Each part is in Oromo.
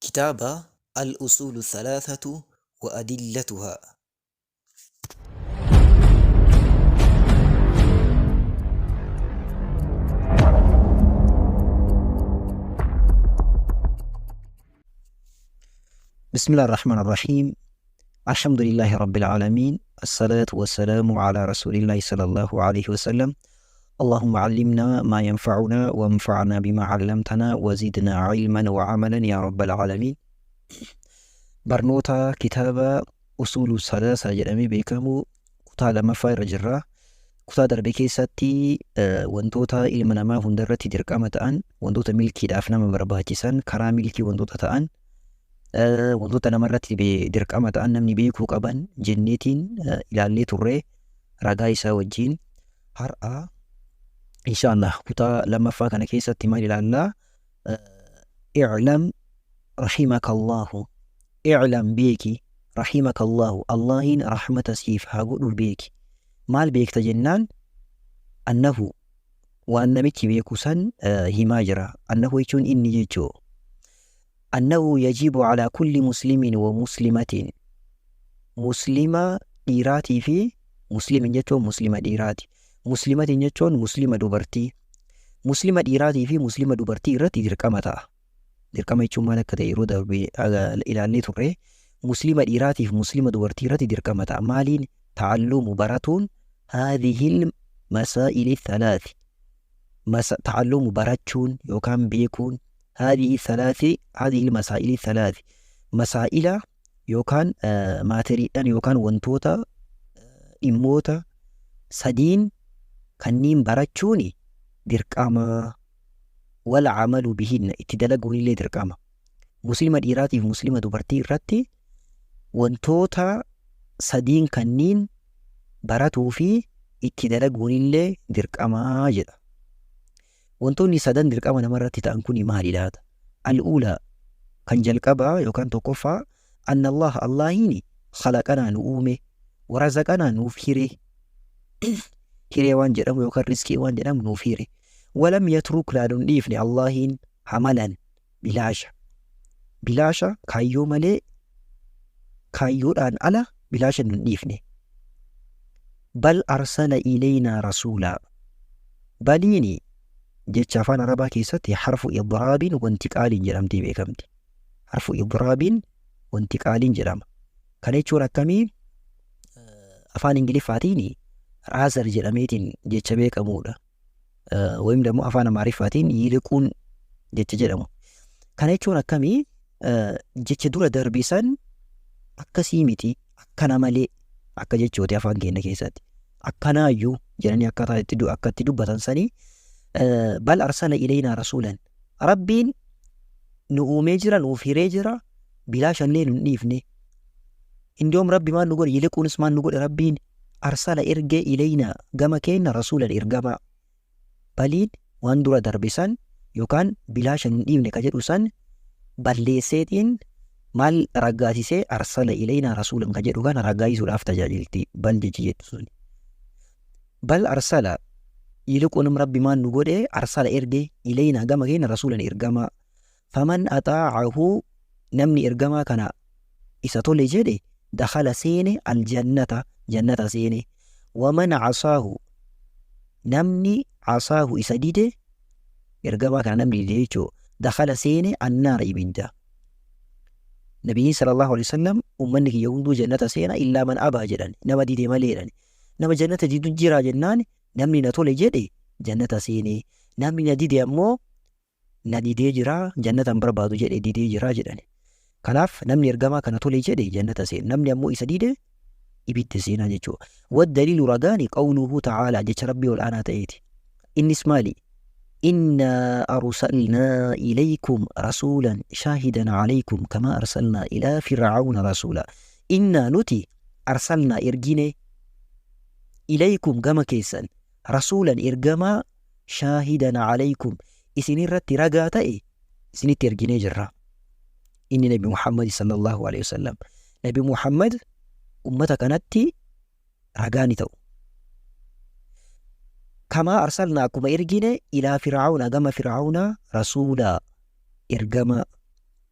Kitaaba Al-Usuulu Thalaathatu wa Adillatuhaa. بسم الله الرحمن الرحيم الحمد لله رب العالمين الصلاة والسلام على رسول الله صلى الله عليه وسلم اللهم علمنا ما ينفعنا وانفعنا بما علمتنا وزدنا علما وعملا يا رب العالمين. Barnoota kitaaba Usuulu Salaasaa jedhamee beekamu kutaa lammaffaa irra jirra. Kutaa darbe keessatti wantoota ilma namaa hundarratti dirqama ta'an, wantoota milkiidhaaf nama barbaachisan, karaa milkii wantoota ta'an, wantoota namarratti dirqama ta'an namni beekuu qaban jenneetiin ilaallee turre ragaa isaa wajjin. Har'a insha Allah kutaa lammaffaa kana keessatti maal ilaallaa? I'lam rahimaka Allahu, i'lam beeki, rahimaka Allahu, Allahin rahmata siif haa godhu beeki. Maal beekta jennaan, annahu waan namichi beeku san himaa jira. Annahu jechuun inni jechuu. Annahu yajibu alaa kulli muslimin wa muslimatin, muslima dhiiraatii fi muslimin jechuun muslima dhiiraati, muslimatin jechuun muslima dubartii, muslima dhiiraatii fi muslima dubartii irratti dirqama ta'a. Dirqama jechuun maal akka ta'e yeroo darbe ilaallee turre. Muslima dhiiraatiif muslima dubartii irratti dirqama ta'a. Maaliin? Ta'allumu baratuun, haadhihil masaa'ili thalaati, ta'allumu barachuun yookaan beekuun, haadhihi thalaati, haadhihil masaa'ili thalaati, masaa'ila yookaan maateriidhaan yookaan wantoota dhimmoota sadiin kanniin barachuun dirqama. Wal amalu bihinna, itti dalaguunillee dirqama. Muslima dhiiraatiif muslima dubartii irratti wantoota sadiin kanniin baratuu fi itti dalaguunillee dirqama jedha. Wantoonni sadan dirqama namarratti ta'an kuni maali laata? Al-uulaa, kan jalqabaa yookaan tokkoffaa, anna Allaha, Allaahiin, khalaqanaa nu uume, wa razaqanaa nuuf hire, hiree waan jedhamu yookaan rizqii waan jedhamu nuuf hire, walam yatruknaa nun dhiifne Allaahiin, hamalan bilaasha, bilaasha kaayyoo malee, kaayyoodhaan ala bilaasha nun dhiifne. Bal arsala ilaynaa rasuulaa, baliini jecha afaan arabaa keessatti harfu idraabin wantiqaaliin jedhamtee beekamti. Harfu idraabin wantiqaaliin jedhama. Kana jechuun akkamii? Afaan ingiliffaatiin rather jedhameetiin jecha beekamuudha. Wayim ደግሞ afaan amaariffaatiin yiliquun jecha jedhamu. Kana jechuun akkamii? Jecha dura darbe san akkasii miti, akkana malee akka jechooti afaan keenya keessatti. Akkanaayyuu jedhanii akkaataa itti akka itti dubbatan sanii. Bal arsala ilaynaa rasuulan, Rabbiin nu uumee jira, nuuf hiree jira, bilaashallee nu hin dhiifne. Indiyoom Rabbi maal nu godhe? Yiliquunis maal nu godhe Rabbiin? Arsala ergee, ilaynaa gama keenna, rasuulan ergamaa. Baliin waan dura darbe san yookaan bilaasha nu hin dhiifne ka jedhu san balleesseetiin maal raggaasisee? Arsala ilaynaa rasuulan ka jedhu kana raggaasisuudhaaf tajaajilti bal jechi jettu suni. Bal arsala, yiliqunum Rabbi maal nu godhe? Arsala erge, ilaynaa gama keenya, rasuulan ergamaa. Faman axaa'ahu, namni ergamaa kana isa tole jedhe, dakhala seene, aljannata jannata seene, waman asaahu, namni asaahu isa dide, ergamaa kana namni dide jechuu, dakhala seene, annaara ibidda. Nabiyyiin sallallahu alaihi wasallam ummanni kiyya hunduu jannata seena illaa man abaa jedhan, nama dide malee jedhan. Nama jannata didu jira jennaan, namni na tole jedhe jannata seene, namni na dide ammoo na didee jira, jannata hin barbaadu jedhe didee jira jedhani. Kanaaf namni ergamaa kana tole jedhe jannata seena. Namni ammoo isa dide ibidda seenaa jechuudha. Waddaliilu ragaani, qawluhu ta'aalaa, jecha Rabbii ol aanaa ta'eeti. Innis maali? Innaa arsalnaa ilaykum rasuulan shaahidan alaykum kamaa arsalnaa ilaa fir'aawna rasuula. Innaa nuti, arsalnaa ergine, ilaykum gama keessan, rasuulan ergamaa, shaahidan alaykum isinirratti ragaa ta'e isinitti erginee jirra. Inni Nabi Muhammad sallallahu alaihi wasallam. Nabi Muhammad ummata kanatti ragaa ni ta'u. Kamaa arsalnaa akkuma ergine, ilaa fir'aawna gama fir'aawnaa, rasuulaa ergamaa.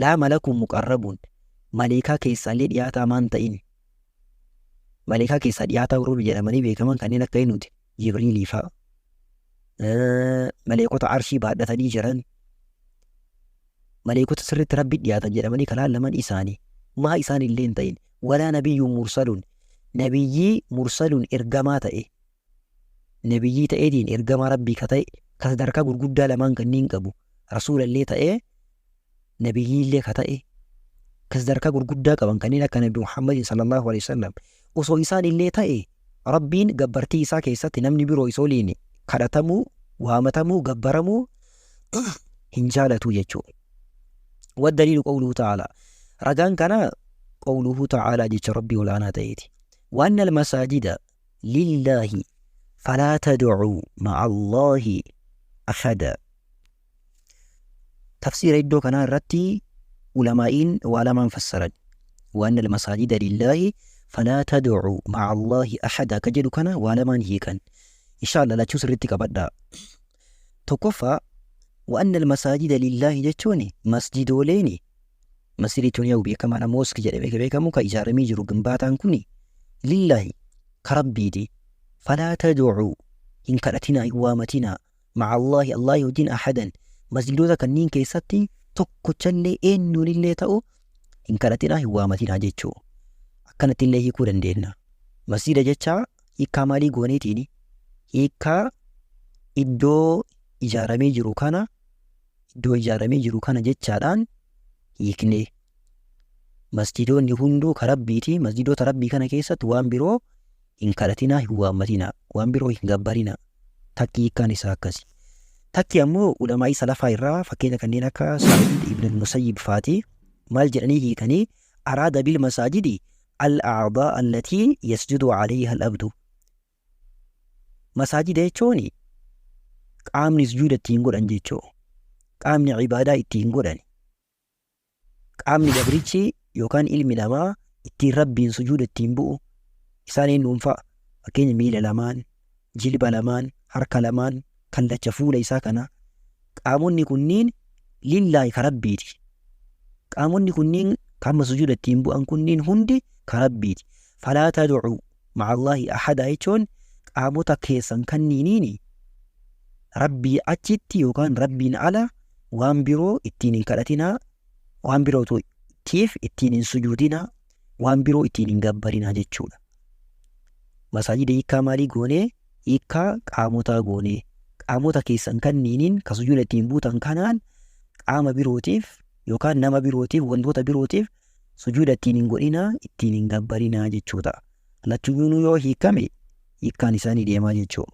Laa malakun muqarrabuun, maleekaa keessaallee dhiyaataa maan ta'in. Maleekaa keessaa dhiyaataa warroonni jedhamanii beekaman kanneen akka eenyuti? Jibriilii fa'a. Maleekota arshii baadhatanii jiran. Maleekota sirriitti Rabbi dhiyaatan jedhamanii kan laallaman isaanii. Maa isaan illee hin ta'in. Walaa nabiyyuun mursaluun. Nabiyyii mursaluun ergamaa ta'e. Nabiyyii ta'eetiin ergamaa Rabbii ka ta'e ka sadarkaa gurguddaa lamaan kanneen qabu. Rasuulallee ta'ee nabiyyiillee ka ta'e ka sadarkaa gurguddaa qaban kanneen akka Nabi Muhammadin sallallahu alaihi wasallam osoo isaan illee ta'e Rabbiin gabbartii isaa keessatti namni biroo isa waliin kadhatamuu, waamatamuu, gabbaramuu hin jaalatuu jechuudha. Waddaliilu qawluhu ta'aalaa. Ragaan kanaa qawluhu ta'aalaa jecha Rabbii ol'aanaa ta'eeti. Waanna al-masaajida lillaahi falaa tad'uu ma'a Allaahi ahada. Tafsiira iddoo kanaa irratti ulamaa'iin waa lamaan fassaran. Waanna al-masaajida lillaahi falaa tad'uu ma'a Allaahi ahada ka jedhu kana waa lamaan hiikan. Insha Allah lachuu sirriitti qabadhaa. Tokkoffaa, wa'anna al-masaajida lillaahi jechuun masjidooleeni, masjida jechuun yaa'u beekamaadha, mooski jedhamee ka beekamu ka ijaaramee jiru gimbaataan kuni lillaahi ka Rabbiiti. Falaa tad'uu hin kadhatinaa, hin waamatinaa, ma'a Allaahi Allaahi wajjin ahadan, masjidoota kanniin keessatti tokkochallee eenyuunillee ta'u hin kadhatinaa, hin waamatinaa jechuu. Akkanattillee hiikuu dandeenya. Masjida jecha hiikkaa maalii gooneetiini? Hiikkaa iddoo ijaaramee jiru kana, iddoo ijaaramee jiru kana jechaadhaan hiiknee. Masjidoonni hunduu ka Rabbiiti. Masjidoota Rabbii kana keessatti waan biroo hin kadhatinaa, hin waammatinaa, waan biroo hin gabbarinaa. Takki hiikkaan isaa akkasi. Takki ammoo ulamaa'ii salafaa irraa fakkeenya kanneen akka Sa'iid ibn al-Musayyib faati maal jedhanii hiikanii? Araada bil masaajidi al-a'daa allatii yasjudu alayha al-abdu. Masaajida jechuun qaamni sujuuda ittiin godhan jechuu. Qaamni ibaadaa ittiin godhan. Qaamni gabrichi yookaan ilmi namaa ittiin Rabbiin sujuuda ittiin bu'u isaan eenyuun fa'a? Fakkeenya miila lamaan, jilba lamaan, harka lamaan, kallacha fuula isaa kana. Qaamonni kunniin lillaahi ka Rabbiiti. Qaamonni kunniin kan amma sujuuda ittiin bu'an kunniin hundi ka Rabbiiti. Falaa tad'uu ma'allaahi ahadaa jechuun qaamota keessan kanniiniin Rabbii achitti yookaan Rabbiin ala waan biroo ittiin hin kadhatinaa, waan birootiif ittiin hin sujuudinaa, waan biroo ittiin hin gabbarinaa jechuudha. Masaajida hiikkaa maalii goonee? Hiikkaa qaamotaa goonee. Qaamota keessan kanniiniin ka sujuuda ittiin buutan kanaan qaama birootiif yookaan nama birootiif, wantoota birootiif sujuuda ittiin hin godhinaa, ittiin hin gabbarinaa jechuu ta'a. Lachuyyuunuu yoo hiikame hiikkaan isaanii deemaa jechuu.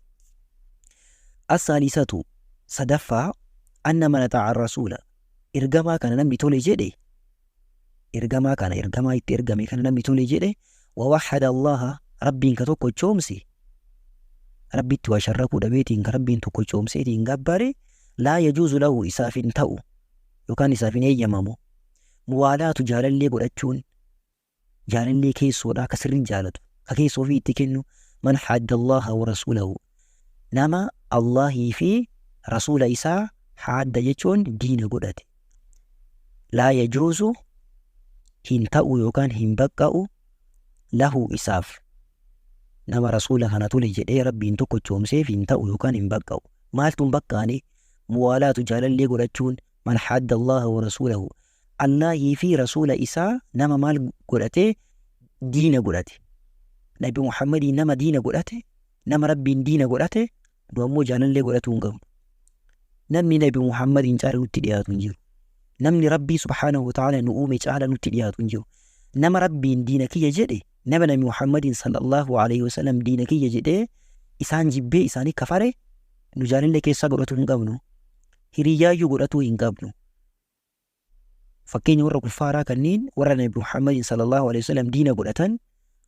As-saalisatu, sadaffaa, anna man ata'a rasuula, ergamaa kana namni tole jedhe, ergamaa kana, ergamaa itti ergame kana namni tole jedhe, wa wahhada Allaha, Rabbiin ka tokkochoomse, Rabbitti waa sharrakuu dhabeetiin ka Rabbiin tokkochoomseetiin gabbare, laa yajuuzu lahu, isaaf hin ta'u yookaan isaaf hin eeyyamamu, muwaalaatu, jaalallee godhachuun, jaalallee keessoodhaa ka sirrii jaalatu, ka keessoo ofii itti kennu, man haadda Allaha wa rasuulahu, nama Allahii fi rasuula isaa haadda jechuun diina godhate. Laa yajuuzu hin ta'u yookaan hin baqqa'u, lahu isaaf, nama rasuula kana tole jedhee Rabbiin tokkochoomseef hin ta'u yookaan hin baqqa'u. Maaltu hin baqqaane? Muwaalaatu, jaalallee godhachuun, man haadda Allaha wa rasuulahu, Allaahii fi rasuula isaa nama maal godhate? Diina godhate. Nabi Muhammadiin nama diina godhate, nama Rabbiin diina godhate, nu ammoo jaalallee godhatuu hin qabnu. Namni Nabi Muhammadiin caala nutti dhiyaatu hin jiru. Namni Rabbii subhaanahu wa ta'ala nu uume caala nutti dhiyaatu hin jiru. Nama Rabbiin diina kiyya jedhe, nama Nabi Muhammadiin sallallahu alaihi wasallam diina kiyya jedhee isaan jibbee isaanii kafare, nu jaalallee keessaa godhatuu hin qabnu. Hiriyyaayyuu godhatuu hin qabnu. Fakkeenya warra kuffaaraa kanneen warra Nabi Muhammadiin sallallahu alaihi wasallam diina godhatan,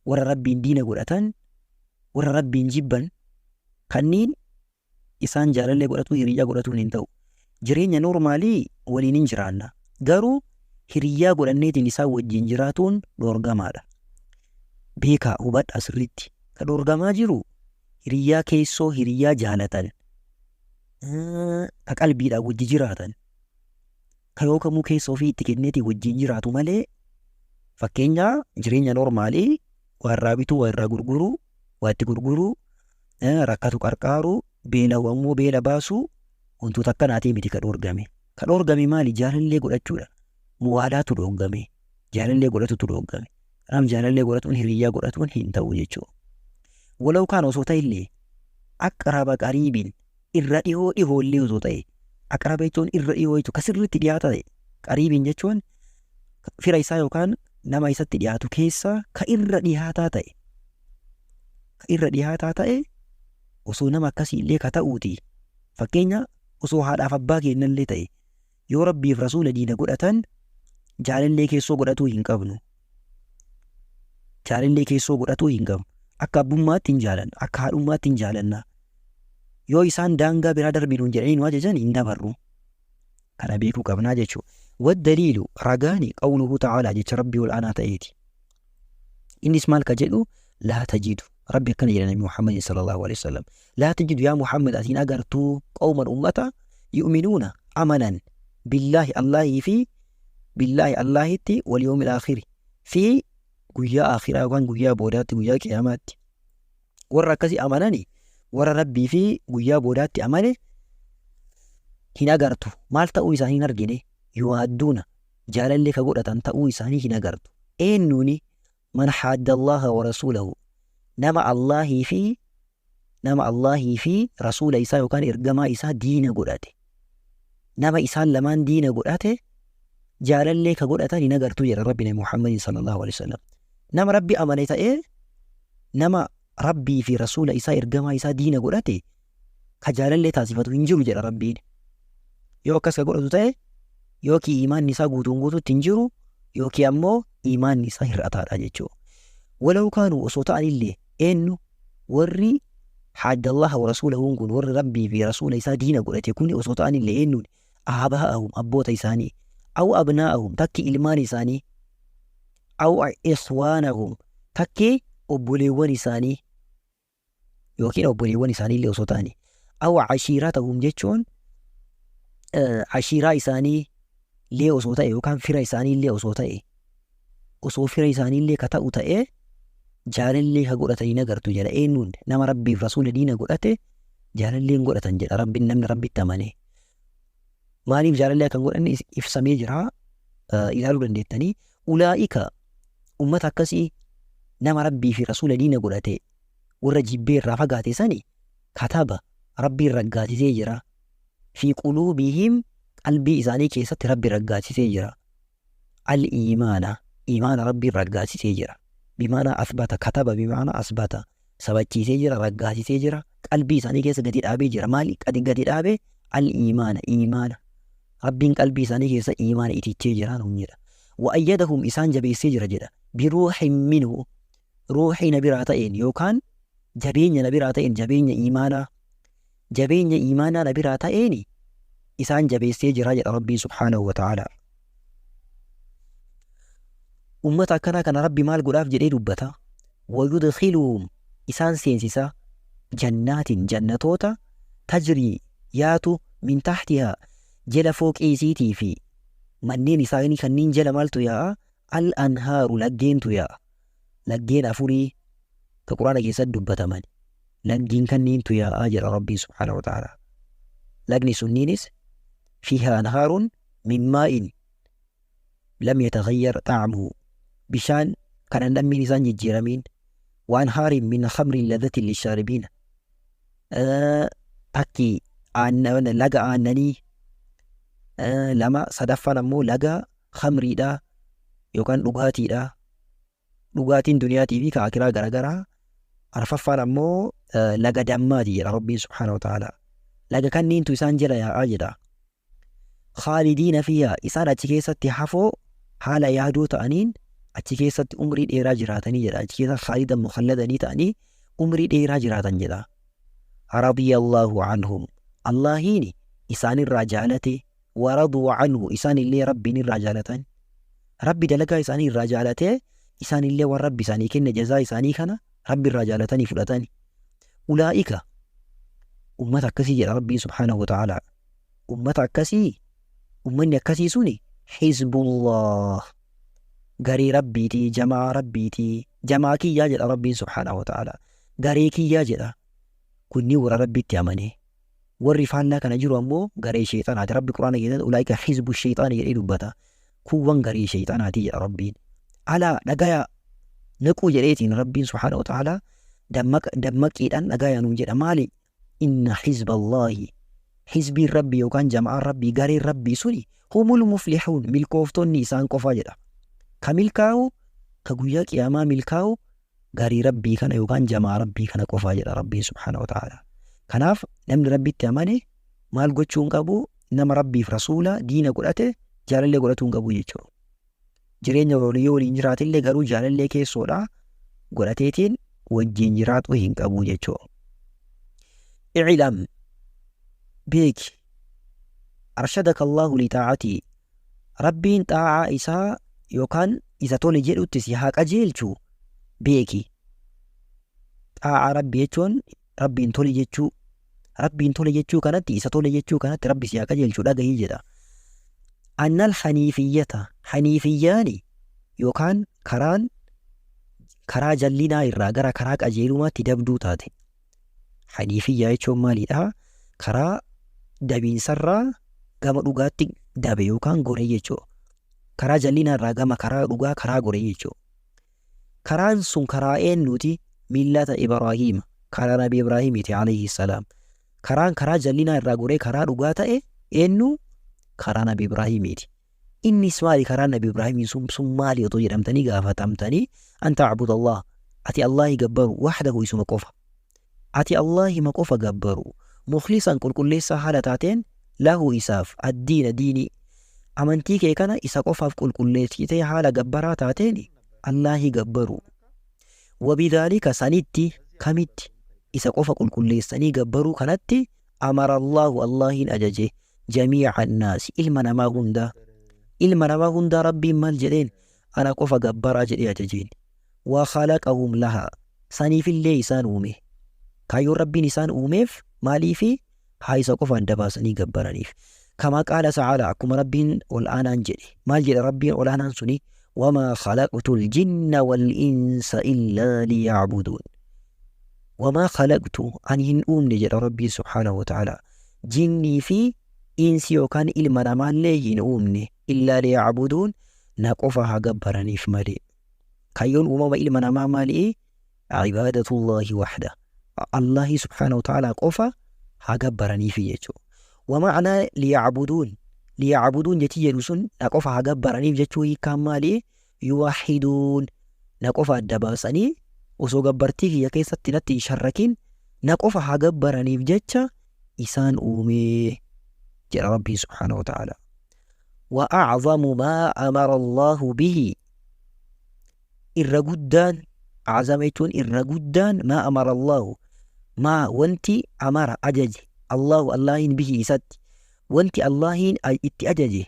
warra Rabbiin diina godhatan, warra Rabbiin jibban kanneen isaan jaalallee godhatuu, hiriyyaa godhatuun hin ta'u. Jireenya noormaalii waliin hin jiraanna. Garuu hiriyyaa godhanneetiin isaan wajjin jiraatuun dhoorgamaadha. Beekaa, hubadhaa sirriitti. Ka dhoorgamaa jiru hiriyyaa keessoo, hiriyyaa jaalatan, ka qalbiidhaan wajji jiraatan. Ka yoo kamuu keessa ofii itti kenneetii wajjin jiraatu malee, fakkeenya jireenya normaalii waa irraa bituu, waa irraa gurguruu, waa itti gurguruu, rakkatu qarqaaruu, beela'u ammoo beela baasuu, wantoota akkanaatii miti ka dhoorgame. Ka dhoorgame maali? Jaalallee godhachuudha. Muwaalaatu dhoorgame. Jaalallee godhatutu dhoorgame. Kanaaf jaalallee godhatuun, hiriyyaa godhatuun hin ta'u jechuudha. Walaw kaan osoo ta'ellee aqraba qariibin, irra dhihoo dhihoollee osoo ta'e. Aqraba jechuun irra dhihoo jechuudha. Ka sirriitti dhiyaata ta'e. Qariibin jechuun fira isaa yookaan nama isatti dhiyaatu keessaa ka irra dhihaataa ta'e. Ka irra dhihaataa ta'e osoo nama akkasii illee ka ta'uuti. Fakkeenya osoo haadhaaf abbaa kennallee ta'e, yoo Rabbiif Rasuula diina godhatan jaalallee keessoo godhatuu hin qabnu. Jaalallee keessoo godhatuu hin qabnu. Akka abbummaatti hin jaalanna, akka haadhummaatti hin jaalanna. Yoo isaan daangaa biraa darbinuun jedhanii nu ajajan hin dabarru. Kana beekuu qabnaa jechuudha. Waddaliilu, ragaani, qawluhu ta'aalaa, jecha Rabbii ol aanaa ta'eeti. Innis maal ka jedhu? Laa tajidu. Rabbi akkana jedha Nabi Muhammad sallallahu alaihi wasallam. Laa tajidu, yaa Muhammad atiin agartuu, qawman, ummata, yu'minuuna, amanan, billaahi, Allaahii fi billaahi, Allaahitti, wal yawmil aakhiri, fi guyyaa akhiraa yookaan guyyaa boodaatti, guyyaa qiyaamaatti. Warra akkasii amanani, warra Rabbii fi guyyaa boodaatti amane hin agartu. Maal ta'uu isaanii hin argine? Yuwaadduuna, jaalallee ka godhatan ta'uu isaanii hin agartu. Eenyuuni? Man haadda Allaha wa rasuulahu, nama Allaahii fi rasuula isaa yookaan ergamaa isaa diina godhate. Nama isaan lamaan diina godhate jaalallee ka godhatan hin agartu jedha Rabbi Nabi Muhammadin sallallahu alaihi wasallam. Nama Rabbi amane ta'ee nama Rabbii fi rasuula isaa, ergamaa isaa diina godhate ka jaalallee taasifatu hin jiru jedha Rabbiin. Yoo akkas ka godhatu ta'e, yookiin imaanni isaa guutuun guutuutti hin jiru, yookiin ammoo imaanni isaa hir'ataadha jechuudha. Walaw kaanuu, osoo ta'anillee, eenyu warri haadda Allaha wa rasuulahuun kun, warri Rabbii fi rasuula isaa diina godhate kun osoo ta'anillee, eenyuun? Aabaa'ahum, abboota isaanii, aw abnaa'ahum, takki ilmaan isaanii, aw ikhwaanahum, takki obboleewwan isaanii yookiin obboleewwan isaanii illee osoo ta'anii, aw ashiiratahum jechuun ashiiraa isaanii illee osoo ta'e, yookaan fira isaanii illee osoo ta'e, osoo fira isaanii illee ka ta'u ta'e jaalallee ka godhatanii agartu jedha. Eenyuun? Nama Rabbiif rasuula diina godhate jaalallee hin godhatan jedha Rabbiin. Namni Rabbitti amane maaliif jaalallee akka hin godhanne ibsamee jira, ilaaluu dandeettanii. Ulaa'ika, ummata akkasii, nama Rabbii fi rasuula diina godhate, warra jibbee irraa fagaate sani, kataba, Rabbiin raggaasisee jira, fi quluubihim, qalbii isaanii keessatti Rabbi raggaasisee jira, al-iimaana, iimaana Rabbiin raggaasisee jira. Bimaanaa asbata, kataba bimaanaa asbata, sabachiisee jira, raggaasisee jira, qalbii isaanii keessa gadi dhaabee jira. Maali gadi dhaabe? Al-iimaana, iimaana Rabbiin qalbii isaanii keessa iimaana itichee jira nuun jedha. Wa ayyadahum, isaan jabeessee jira jedha, biruuhin minhu, ruuxii na biraa ta'een yookaan jabeenya na biraa ta'een, jabeenya iimaanaa, jabeenya iimaanaa na biraa ta'een isaan jabeessee jira jedha Rabbiin subhaanahu wa ta'aalaa. Ummata akkanaa kana Rabbi maal godhaaf jedhee dubbata? Wayudkhiluhum, isaan seensisa, jannaatin, jannatoota, tajrii, yaatu, min tahtihaa, jala fooqii isiitii fi manneen isaanii kanneen jala maaltu yaa'a? Al anhaaru, laggeentu yaa'a. Laggeen afurii ka Quraana keessatti dubbataman laggeen kanniintu yaa'aa jedha Rabbiin subhaanahu wa ta'ala. Lagni sunniinis fiihaa anhaarun min maa'in lam yataghayyar xa'amuhu, bishaan kan dhandhammiin isaan jijjiiramiin, wa anhaarin min khamrin ladhatin lishaaribiina, takki laga aannanii lama, sadaffaan ammoo laga khamriidha yookaan dhugaatiidha, dhugaatiin duniyaatii fi ka akiraa garagaraa, arfaffaan ammoo laga dammaati jedha Rabbiin subhaanahu wa ta'ala. Laga kanniintu isaan jala yaa'aa jedha. Khaalidiina fiihaa, isaan achi keessatti hafoo haala yaadoo ta'aniin achi keessatti umrii dheeraa jiraatanii jedha. Achi keessa khaalidan mukhalladanii ta'anii umrii dheeraa jiraatan jedha. Radiyallahu anhum, Allaahiin isaanirraa jaalate, waraduu anhu, isaan illee Rabbiin irraa jaalatan. Rabbi dalagaa isaanii irraa jaalatee, isaan illee waan Rabbi isaanii kenne, jazaa isaanii kana Rabbi irraa jaalatanii fudhatani. Ulaa'ika, ummata akkasii jedha Rabbiin subhaanahu wa ta'aalaa. Ummata akkasii Ummanni akkasii suni Hizbullah, garee Rabbiiti, jama'aa Rabbiiti, jamaa kiyyaa jedha Rabbiin subhaanahu wa ta'ala. Garee kiyyaa jedha. Kunniin warra Rabbitti amane. Warri faallaa kana jiru ammoo garee sheexanaati. Rabbi Qur'aana keessatti ulaa'ika hizbu sheexaani jedhee dubbata. Kuuwwan garee sheexanaati jedha Rabbiin. Alaa dhagayaa naquu jedheetiin Rabbiin subhaanahu wa ta'ala dammaqiidhaan dhagayaa nuun jedha. Maali? Inna hizballaahi, hizbiin Rabbii yookaan jama'aan Rabbii, gareen Rabbii suni humul muflihuun, milkooftonni isaan qofa jedha. Ka milkaa'u, ka guyyaa qiyaamaa milkaa'u garee Rabbii kana yookaan jama'aa Rabbii kana qofa jedha Rabbiin subhaanahu wa ta'ala. Kanaaf namni Rabbitti amane maal gochuu hin qabu? Nama Rabbiif rasuula diina godhate jaalallee godhatuu hin qabu jechuudha. Jireenya walii yoo waliin jiraatillee garuu jaalallee keessoodha godhateetiin wajjin jiraatuu hin qabu jechuudha. I'lam, beeki, arshadaka Allahu li xaa'atii, Rabbiin xaa'aa isaa yookaan isa tole jedhutti si haa qajeelchu beeki. Xaa'aa Rabbi jechuun Rabbiin tole jechuu, Rabbiin tole jechuu kanatti, isa tole jechuu kanatti Rabbi si haa qajeelchu dhagahi jedha. Annal haniifiyyata, haniifiyyaani yookaan karaan karaa jallinaa irraa gara karaa qajeelumaatti dabduu taate. Haniifiyyaa jechuun maalidha? Karaa dabiinsarraa gama dhugaatti dabe yookaan gore jechuudha. Karaa jallinaa irraa gama karaa dhugaa karaa gore jechuudha. Karaan sun karaa eennuuti? Millata Ibraahiima, karaa Nabi Ibraahiimiiti alayhi salaam. Karaan karaa jallinaa irraa goree karaa dhugaa ta'e eennu? Karaa Nabi Ibraahiimiiti. Innis maali karaan Nabi Ibraahiimiin sun, sun maali otoo jedhamtanii gaafatamtanii, an ta'budallah, ati Allaahi gabbaru, wahdahu, isuma qofa. Ati Allaahima qofa gabbaru, mukhlisan, qulqulleessaa haala taateen, lahu, isaaf, addiina, diinii. Amantii kee kana isa qofaaf qulqulleessitee haala gabbaraa taateen Allaahi gabbaru. Wabidhaalika, sanitti, kamitti? Isa qofa qulqulleessanii gabbaruu kanatti, amara Allaahu, Allaahiin ajaje, jamii'a annaasi, ilma namaa hundaa. Ilma namaa hundaa Rabbiin maal jedheen? Ana qofa gabbaraa jedhee ajajeen. Wa khalaqahum lahaa, saniifillee isaan uume. Kaayyoon Rabbiin isaan uumeef maaliifi? Haa isa qofa adda baasanii gabbaraniif. Kamaa qaala ta'aalaa, akkuma Rabbiin ol aanaan jedhe. Maal jedha Rabbiin ol aanaan suni? Wamaa khalaqtul jinna wal insa illaa liya'buduun. Wamaa khalaqtu, ani hin uumne jedha Rabbiin subhaanahu wa ta'aalaa. Jinnii fi insi yookaan ilma namaallee hin uumne illaa liya'buduun, na qofa haa gabbaraniif malee. Kaayyoon uumama ilma namaa maali? Ibaadatullaahi wahda. Allaahi subhaanahu wa ta'aalaa qofa haa gabbaraniifi jechuudha. Wa ma'anaa liya'buduun, liya'buduun jechi jedhu sun na qofa haa gabbaraniif jechuu hiikkaan maali? Yuwahiduun, na qofa adda baasanii osoo gabbartii kiyya keessatti natti hin sharrakin na qofa haa gabbaraniif jecha isaan uumee jedha Rabbiin subhaanahu wa ta'aalaa. Wa a'zamu maa amara Allaahu bihi, irra guddaan, a'zama jechuun irra guddaan, maa amara Allaahu, maa wanti, amara ajaje, Allaahu Allaahiin, bihi isatti, wanti Allaahiin itti ajaje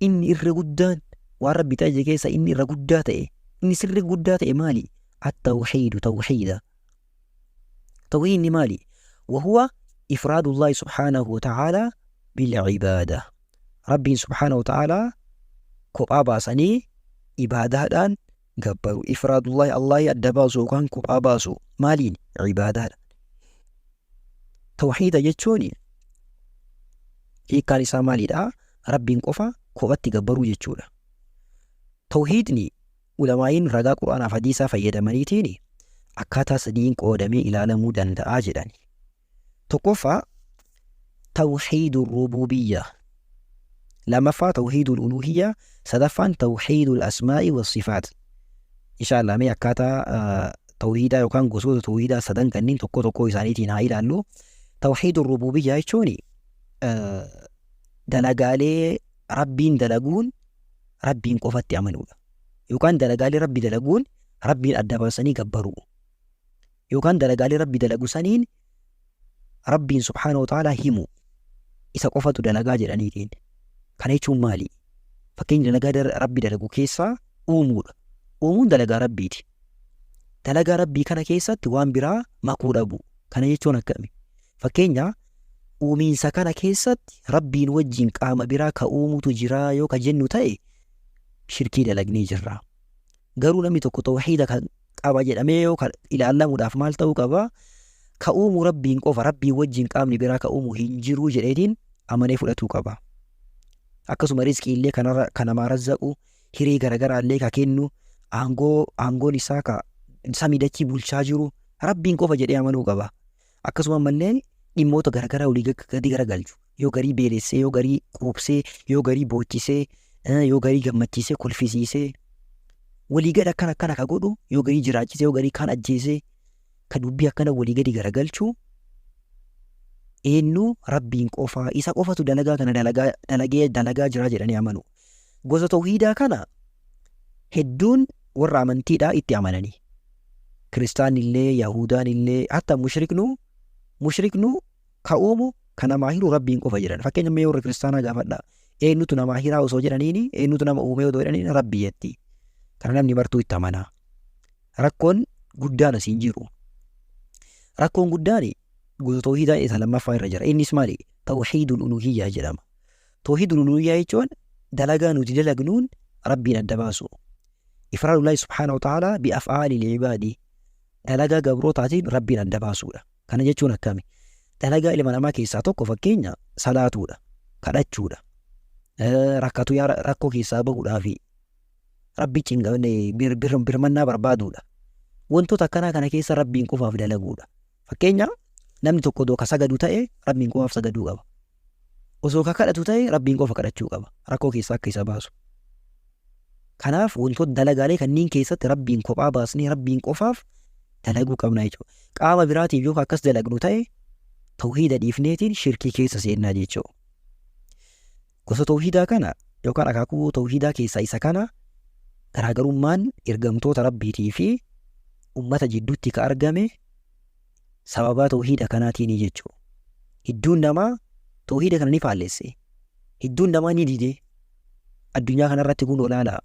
inni irra guddaan, waan Rabbi itti ajaje keessa inni irra guddaa ta'e, inni sirri guddaa ta'e maali? At-tawhiidu, tawhiida. Tawhiidni maali? Wahuwa ifraadullaahi subhaanahu wa ta'aalaa bil-ibaada. Rabbiin subhaanahu wa ta'aalaa kophaa baasanii ibaadaadhaan gabbaru. Ifraadullaahi, Allaahi adda baasu yookaan kophaa baasu. Maaliin? Ibaadaadhaan. Tawhiida jechuun hiikkaan isaa maalidha? Rabbiin qofa kophatti gabbaruu jechuudha. Tawhiidni Ulamaa'iin ragaa Qur'aanaaf hadiisaa fayyadamaniitiin akkaataa sadiin qoodamee ilaalamuu danda'a jedhan. Tokkoffaa, Tawhiidul Rubuubiyyaa. Lammaffaa, Tawhiidul Uluuhiyyaa. Sadaffaan, Tawhiidul Asmaa'i wa Sifaat. Inshaa Allah mee akkaataa tawhiidaa yookaan gosoota tawhiidaa sadan kanneen tokko tokkoo isaaniitiin haa ilaallu. Tawhiidul Rubuubiyyaa jechuun dalagaalee Rabbiin dalaguun Rabbiin qofatti amanuudha. Yookaan dalagaalee Rabbi dalaguun Rabbiin adda baasanii gabbaruu. Yookaan dalagaalee Rabbi dalagu saniin Rabbiin subhaanahu wa ta'aalaa himu. Isa qofatu dalagaa jedhaniitiin. Kana jechuun maali? Fakkeenya dalagaa Rabbi dalagu keessaa uumuudha. Uumuun dalagaa Rabbiiti. Dalagaa Rabbii kana keessatti waan biraa makuu dhabu. Kana jechuun akkami? Fakkeenya Uumiinsa kana keessatti Rabbiin wajjiin qaama biraa ka uumutu jira yoo ka jennu ta'e shirkii dalagnee jirra. Garuu namni tokko tawhiida kan qaba jedhamee yoo ka ilaallamuudhaaf maal ta'uu qaba? Ka uumu Rabbiin qofa, Rabbiin wajjiin qaamni biraa ka uumu hin jiru jedheetiin amanee fudhatuu qaba. Akkasuma rizqii illee ka namaa razzaqu, hiree garagaraa illee ka kennu, aangoo aangoon isaa ka samii dachii bulchaa jiru Rabbiin qofa jedhee amanuu qaba. Akkasuma ammallee dhimmoota garagaraa olii gadi garagalchu. Yoo garii beelessee, yoo garii quubsee, yoo garii boochisee, yoo garii gammachiisee, kolfisiisee, walii gad akkana akkana ka godhu, yoo garii jiraachisee, yoo garii kaan ajjeesee, ka dubbii akkana walii gadi garagalchu eenyu? Rabbiin qofa, isa qofatu dalagaa kana dalagaa dalagee dalagaa jira jedhanii amanu. Gosa tawhiidaa kana hedduun warra amantiidhaa itti amananii. Kiristaanillee, Yahudaanillee, hatta mushriknuu ka uumu ka namaa hiru Rabbiin qofa jedhan. Fakkeenya mee warra kiristaanaa gaafadhaa. Eenyutu namaa hiraa osoo jedhaniini, eenyutu nama uumee osoo jedhaniini Rabbi jetti. Kana namni martuu itti amanaa. Rakkoon guddaan as hin jiru. Rakkoon guddaan gosa tawhiidaa isa lammaffaa irra jira. Innis maali? Tawhiidul uluhiyyaa jedhama. Tawhiidul uluhiyyaa jechuun dalagaa nuti dalagnuun Rabbiin adda baasu. Ifraadullaahi subhaanahu wa ta'aalaa bi af'aalil ibaadi. Dalagaa gabrootaatiin Rabbiin adda baasuudha. Kana jechuun akkami? Dalagaa ilma namaa keessaa tokko fakkeenya salaatuudha, kadhachuudha, rakkatu yaa rakkoo keessaa bahuudhaafi Rabbi birmannaa barbaaduudha. Wantoota akkanaa kana keessa Rabbiin qofaaf dalaguudha. Fakkeenya namni tokko odoo ka sagadu ta'e Rabbiin qofaaf sagaduu qaba. Osoo ka kadhatu ta'e Rabbiin qofa kadhachuu qaba. Rakkoo keessaa akka isa baasu. Kanaaf wantoota dalagaalee kanneen keessatti Rabbiin kophaa baasnee Rabbiin qofaaf dalaguu qabna jechuudha. Qaama biraatiif yoo akkas dalagnu ta'e tawhiida dhiifneetiin shirkii keessa seennaa jechuudha. Gosa tawhiidaa kana yookaan akaakuu tawhiidaa keessaa isa kana garaagarummaan ergamtoota Rabbiitii fi ummata jidduutti ka argame sababaa tawhiida kanaatiini jechuudha. Hedduun namaa tawhiida kana ni faallesse. Hedduun namaa ni dide. Addunyaa kanarratti kun olaanaa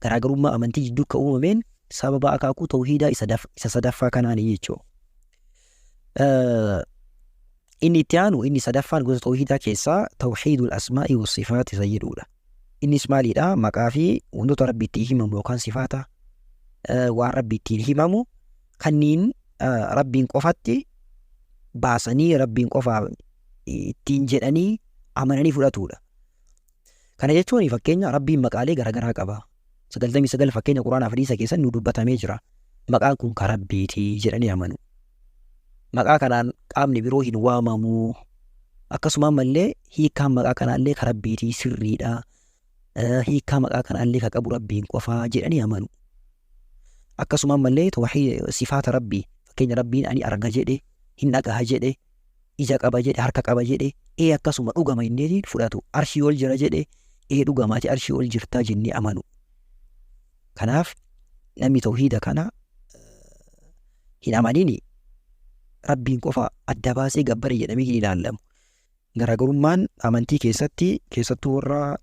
garaagarummaa amantii jidduu ka uumameen sababa akaakuu tawhiidaa isa sadaffaa kanaani jechuudha. Inni itti aanu inni sadaffaan gosa tawhiidaa keessaa tawhiidul asmaa'i wa sifaat isa jedhudha. Innis maalidha? Maqaa fi wantoota Rabbi ittiin himamu yookaan sifaata waan Rabbi ittiin himamu kanniin Rabbiin qofatti baasanii Rabbiin qofa ittiin jedhanii amananii fudhatuudha. Kana jechuun fakkeenya Rabbiin maqaalee garaagaraa qaba. 99 fakkeenya Quraanaa fi Hadiisa keessatti nu dubbatamee jira. Maqaan kun ka Rabbiiti jedhanii amanu. Maqaa kanaan qaamni biroo hin waamamu. Akkasuma ammallee hiikkaan maqaa kanaallee ka Rabbiiti sirriidha. Hiikkaa maqaa kanaallee ka qabu Rabbiin qofa jedhanii amanu. Akkasuma ammallee sifaata Rabbii fakkeenya Rabbiin ani arga jedhe, hin dhagaha jedhe, ija qaba jedhe, harka qaba jedhe, ee akkasuma dhugama inneetiin fudhatu. Arshii ol jira jedhe, ee dhugama ati arshii ol jirtaa jennee amanu. Kanaaf namni tawhiida kana hin amanini Rabbiin qofa adda baasee gabbare jedhamee hin ilaallamu. Garaagarummaan amantii keessatti keessattuu warra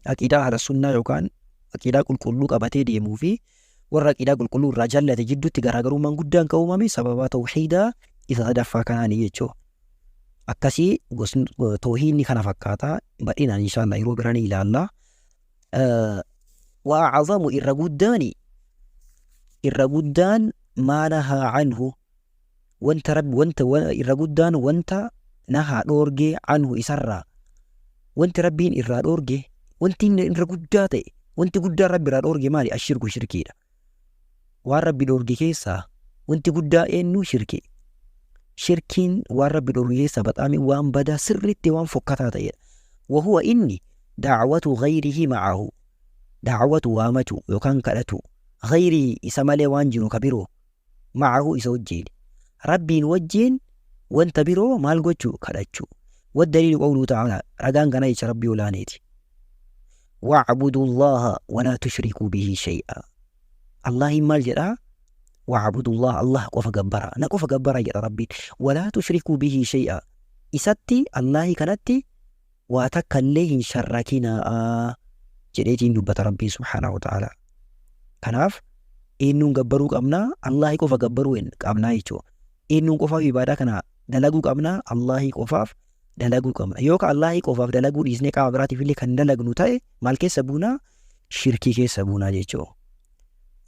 aqiidaa ahla-sunnaa yookaan aqiidaa qulqulluu qabatee deemuu fi warra aqiidaa qulqulluu irraa jallate jidduutti garaagarummaan guddaan kan uumame sababa tawhiidaa isa sadaffaa kanaani jechuudha. Akkasii gosni tawhiidni kana fakkaata bal'inaan inshaallah yeroo biraa ni ilaalla. Wa a'azamu irra guddaani irra guddaan maa nahaa anhu wanta Rabbi wanta irra guddaan wanta nahaa dhoorgee anhu isarraa wanti Rabbiin irraa dhoorge wanti inni irra guddaa ta'e wanti guddaan Rabbi irraa dhoorge maali? Ashirku shirkiidha. Waan Rabbi dhoorge keessaa wanti guddaa eenyu? Shirki. Shirkiin waan Rabbi dhoorge keessaa baxaamii waan badaa sirriitti waan fokkataa ta'edha. Wahuwa inni da'watu ghayrihi ma'ahu da'watu waamatu yookaan kadhatu ghayrihi isa malee waan jiru ka biroo ma'ahu isa wajjiin Rabbiin wajjiin wanta biroo maal gochuu? Kadhachuu. Waddaliilu qawluhu ta'aalaa ragaan kanaa jecha Rabbii olaaneeti. Wa'budu Allaaha walaa tushrikuu bihi shay'a. Allaahiin maal jedhaa? Wa'budu Allaha Allah qofa gabbaraa. Na qofa gabbaraa jedha Rabbiin. Walaa tushrikuu bihi shay'a. Isatti Allaahii kanatti waa takka illee hin sharrakinaa jedheetiin dubbata Rabbiin subhaanahu wa ta'aalaa. Kanaaf eenyuun gabbaruu qabnaa? Allaahii qofa gabbaruu qabnaa jechuudha. Eenyuun qofaaf ibaadaa kana dalaguu qabnaa? Allaahii qofaaf dalaguu qabna. Yoo ka Allaahii qofaaf dalaguu dhiisnee qaama biraatiif illee kan dalagnu ta'e maal keessa buunaa? Shirkii keessa buunaa jechuudha.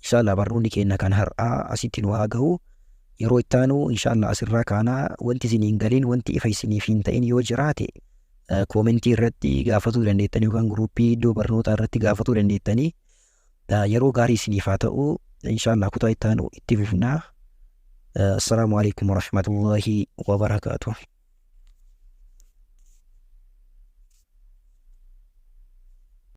Inshaallah barnoonni keenya kan har'aa asitti nu haa gahu. Yeroo itti aanu inshaallah asirraa kaanaa wanti isin hin galin, wanti ifa isiniif hin ta'in yoo jiraate koomentii irratti gaafatuu dandeettanii yookaan guruuppii iddoo barnootaa irratti gaafatuu dandeettanii. Yeroo gaarii isiniif haa ta'u. Inshaallah kutaa itti aanu itti fufnaa. Assalaamu alaikum warahmatullahi wabarakaatuh.